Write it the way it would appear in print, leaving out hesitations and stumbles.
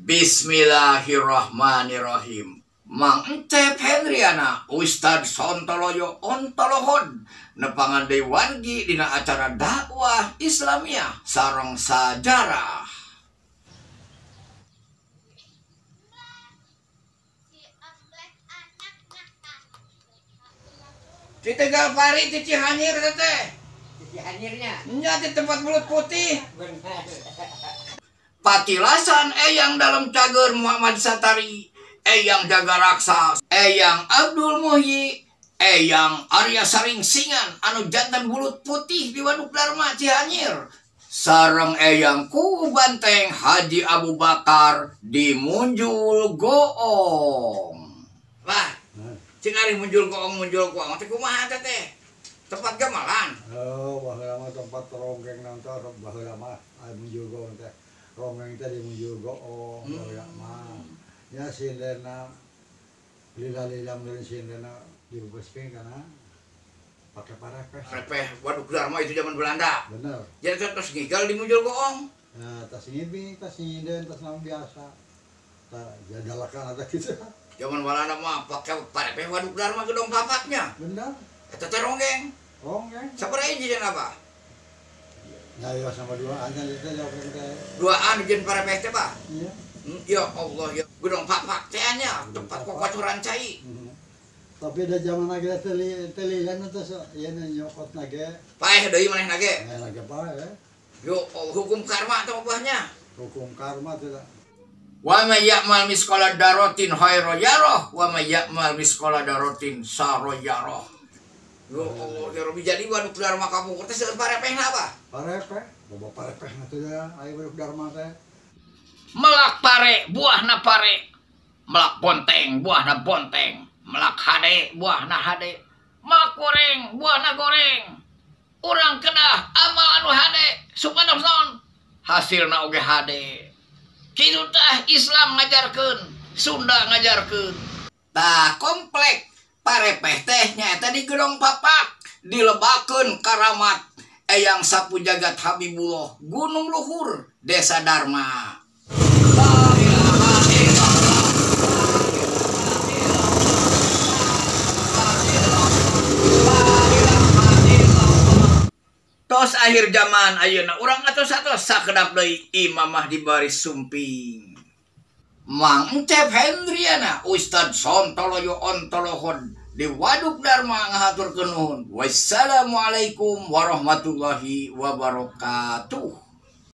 Bismillahirrahmanirrahim. Mang Encep Hendriana, Ustad Sontoloyo Ontolohon, nepangan deui wargi dina acara dakwah Islamiyah sareng sajarah. Di Tegal Pari, di Cihanyir teh. Di Cihanyirnya. Nya di tempat belut putih. Benar. Patilasan Eyang Dalem Cager Muhammad Satari, Eyang Jaga Raksa, Eyang Abdul Muhyi, Eyang Arya Saringsingan anu jantan bulut putih di Waduk Dharma Cihanyir. Sareng Eyang Ku Banteng Haji Abu Bakar di Munjul Goong. Lah, cing ari Munjul Goong teh kumaha teh? Tempat gamelan. Oh, baheula mah tempat ronggeng nanti baheula mah aya Munjul Goong teh. Ronggeng teh di Munjul Goong baheula mah. Ya sindena lila-lila meureun sindena dibebaskeun kana pake parepeh. Parepeh Waduk Dharma itu zaman Belanda. Bener. Jadi terus ngigal di Munjul Goong. Nah, tas ngibi, tas nyinden, tas naon biasa. Tah jadalakan ada gitu. Zaman Belanda mah pake parepeh Waduk Dharma gedong papaknya. Bener. Eta teh ronggeng. Ronggeng. Sabaraha hiji jeung apa? Ya, ya sama duaan itu ronggeng teh. Duaan jeung parepeh teh, Pak? Iya. Ya Allah, ya gedong papak teh nya tempat kokocuran cai. Tapi da zaman lagi telilan teh ieu nyokot nage. Paeh deui manehna ge. Manehna ge paeh. Yo, hukum karma teh ubahnya. Hukum karma teh. Wa may ya'mal misqala dzarratin khairan yarah wa may ya'mal misqala dzarratin syarran yarah. Yo Allah, ya Rabbi, jadi Waduk Dharma kapungkur teh seueur parepehna apa? Parepeh, loba parepehna teh ya, aya Waduk Dharma teh. Melak pare, buahna pare. Melak bonteng, buahna bonteng. Melak hade, buahna hade. Melak goreng, buahna goreng. Urang kedah amal anu hade, supados naon? Hasilna oge hade. Kitu tah Islam ngajarkeun, Sunda ngajarkeun. Tah komplek parepeh teh nyaeta di Gedong Papak, dilebakeun karamat Eyang Sapu Jagat Habibullah, Gunung Luhur, Desa Dharma. Tos akhir zaman ayeuna urang atos-atos sakedap deui imamah di baris sumping. Mang Encep Hendriana, Ustad Sontoloyo Ontolohon di Waduk Dharma ngahaturkeun nuhun. Wassalamualaikum warahmatullahi wabarakatuh.